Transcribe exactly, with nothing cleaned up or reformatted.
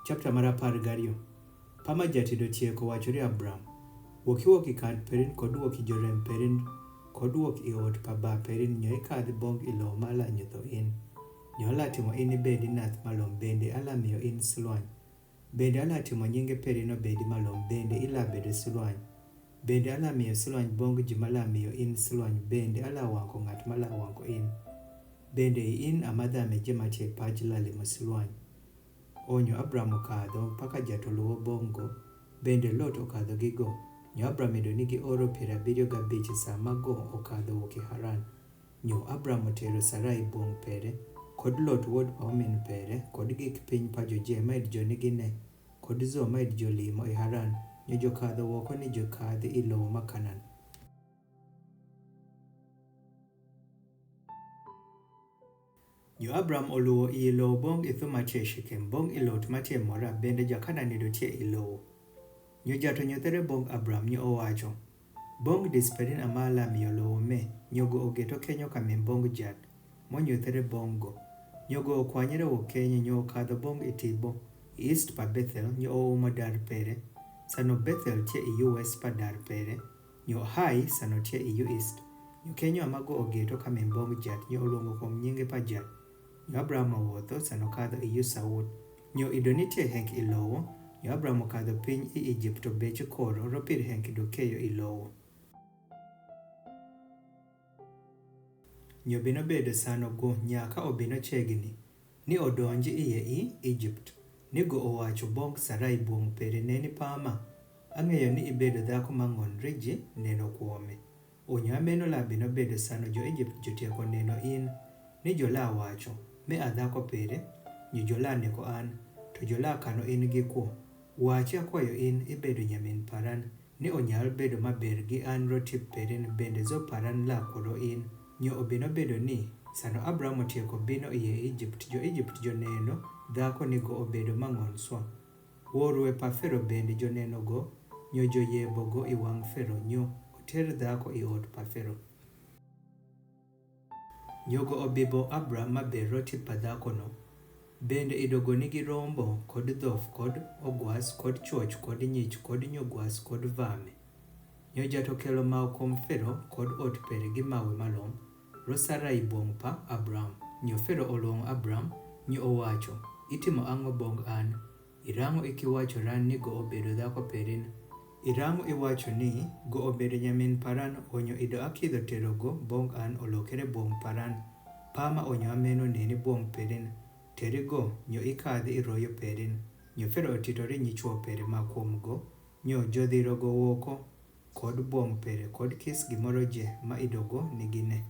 Chapter mar apar gariyo. Pama jati do tie ko wacho ri Abram, wuok iwuok i kar perin kod wuok i jorem perin kod wuok i ot pa ba perin nyo ikadh bong i lowo ma ala nyutho in. Nyo ala timo in ibedi nath malom bende ala miyo in silwany. Bende ala timo nyinge perin obedi malom bende ila bedo silwany. Bende ala miyo silwany bong ji ma ala miyo in silwany bende ala wanko ngat ma ala wanko in. Bende i in ama dhame ji ma tie paj la limo silwany. Onyo Abram okadho paka jat oluwo bong go. Bende Lot okadho gi go. Nyo Abram ido nigi oro piero abiriyo gabich sa ma go okadho wuok i Haran. Nyo Abram otero Sarai bong pere kod Lot wuod pa omin pere kod gik piny pa jojema id jo nigi ne kod zo ma id jo limo i Haran. Nyo jokadho woko ni jokadhi i lowo ma Kanan. Nyo Abram oluwo i lowo bong i thuma tie Shekem bong i Lot ma tie Mora bende ja Kanan ido tie i lowo. Nyo jato nyuthere bong Abram nyo owacho, bong dis perin ama ala miyo lowo me. Nyo go ogeto kenyo ka min bong jat mo nyuthere bong go. Nyo go okwanyere wuok kenyo nyo okadho bong i tipo i ist pa Bethel nyo oumo dar pere. Sano Bethel tie i west pa dar pere. Nyo Hai sano tie i ist. Nyo kenyo ama go ogeto ka min bong jat nyo oluongo kom nyinge pa jat. Nyo Abram owuotho sano kadho i yo saut. Nyo ido nitie henk i lowo. Nyo Abram okadho piny i Ijipto beche koro ropir henk ido keyo i lowo. Nyo bino bedo sano go nyaka obino chegini ni odonji iye i Ijipt. Ni go owacho bong Sarai bong pere neni pama, ang'eyo ni ibedo dhako ma ng'on riji neno kuome. Onyo ameno la bino bedo sano jo Ijipt jotieko neno in, ni jo la wacho, me adhako pere, nyo jo la neko an, to jo la kano in gi kuo. Wachi akwayo in ibedo nyamin paran, ni onyal bedo maber gi an rotip perin bende zo paran la kuodo in. Nyo obino bedo ni sano Abram otieko bino iye Ijipt jo Ijipt joneno dhako ni go obedo mang'on swa. Wuorue pa Fero bende joneno go, nyo joyebo go i wang' Fero nyo oter dhako i ot pa Fero. Nyo go obibo Abram maber rotip pa dhakono. Bende ido go nigi rombo kod dhof kod ogwas kod chwoch kod nyich kod nyogwas kod vame. Nyo jato kelo maw kom Fero kod ot pere gi mawe malom, ro Sarai bong pa Abram. Nyo Fero oluong Abram, nyo owacho, itimo ang'o bong an? Irang'o ikiwacho ran ni go obedo dhako perin? Irang'o iwacho ni go obedo nyamin paran? Onyo ido akidho tero go bong an olokere bong paran? Pama onyo ameno neni bong perin. Teri go nyo ikadhi iroyo perin. Nyo Fero otitori nyi chwo pere ma kuom go, nyo jodhiro go woko kod bong pere kod kis gimoro je ma ido go nigine.